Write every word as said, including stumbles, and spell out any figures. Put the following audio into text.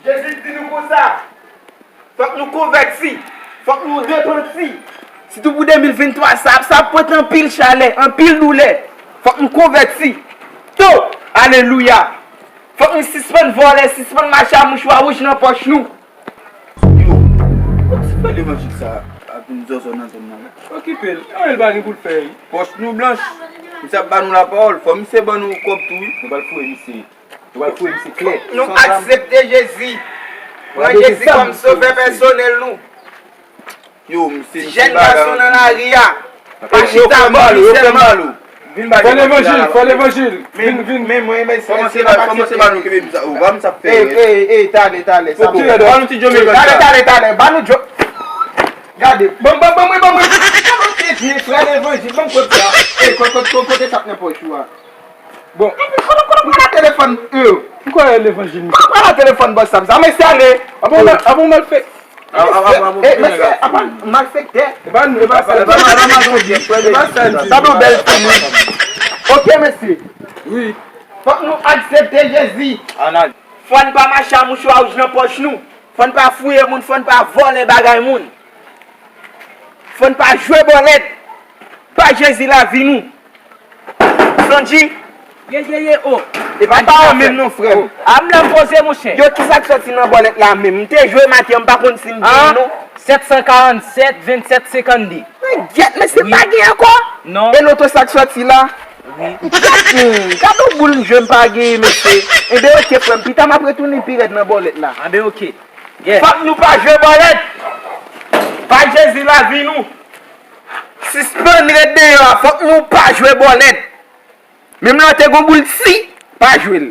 Jezi di nou konsa, fòk nou konvèti, fòk nou repanti. Sitou pou de mil venntwa sa, sa ap pote anpil chalè, anpil doulè. Fòk nou konvèti. To! Alelouya! Fòk nou sispann vòlè, sispann mache a mouchwa wouj nan pòch nou. Yo, kòmsi fè levanjil sa ap vin zòzò nan zòn nan la? Okipe l, anyen l pa gen pou l fè. Pòch nou blanch. Misye ap ba nou lapawòl, fò misye ban nou kòb tou, wi. Nou pral foure misye. Nou pral foure misye klè. Nou aksepte Jezi. Pran Jezi kòm sovè pèsonèl nou. Yo, misye, ti jèn gason nan lari a. Pa chita bò misye. Fò levanjil, fò levanjil. Vin, vin. Men mwen, men kòmanse ba, kòmanse ba nou kenbe m sa. Ou pa m sa fè. Ey, ey, ey, talè, talè. Ban nou ti djo. Talè, talè, talè. Ban nou djo. Gade. Ban, ban, ban mwen, ban mwen. Kote vye frè levanjil, ban m kote sa. Ey, kote, kote, kote sa k nan pòch ou a? Bon. Kote, kote, kote telefòn, yo. M kwè levanjil. Kote telefòn bòs sa, sa mesye ale. Apre w mal, apre w mal fè. Mesye, apa malfektè. E pa nou, e pa sa. E pa sa di. Sa nou bèl fini. Oke, mesye. Wi. Fòk nou aksepte Jezi. Fò n pa mache a mouchwa wouj nan pòch nou. Fò n pa fouye moun, fò n pa vòlè bagay moun. Fò n pa jwe bòlèt. Pa Jezi lavi nou. Sondji. Ye, ye, ye, o. E pa pa ou menm non, frè m. A m la m poze, monchè. Yo, kisa k sòti nan bòlèt la menm? M te jwe maten an, m pa konn si m gen non. Sèt san karannsèt, vennsèt, senkannde. Men gyèt, mesye, pa gen ankò? Non. E loto sa k sòti la? Wi. Gad yon boul m jwe m pa genyen, mesye. Enben, oke, frè m, pita m ap retounen pi rèd nan bòlèt la. Enben, oke. Fòk nou pa jwe bòlèt. Pa Jezi lavi nou. Sispann ret deyò a, fòk nou pa jwe bòlèt. Menm lè w te gon boul si, pa jwe l.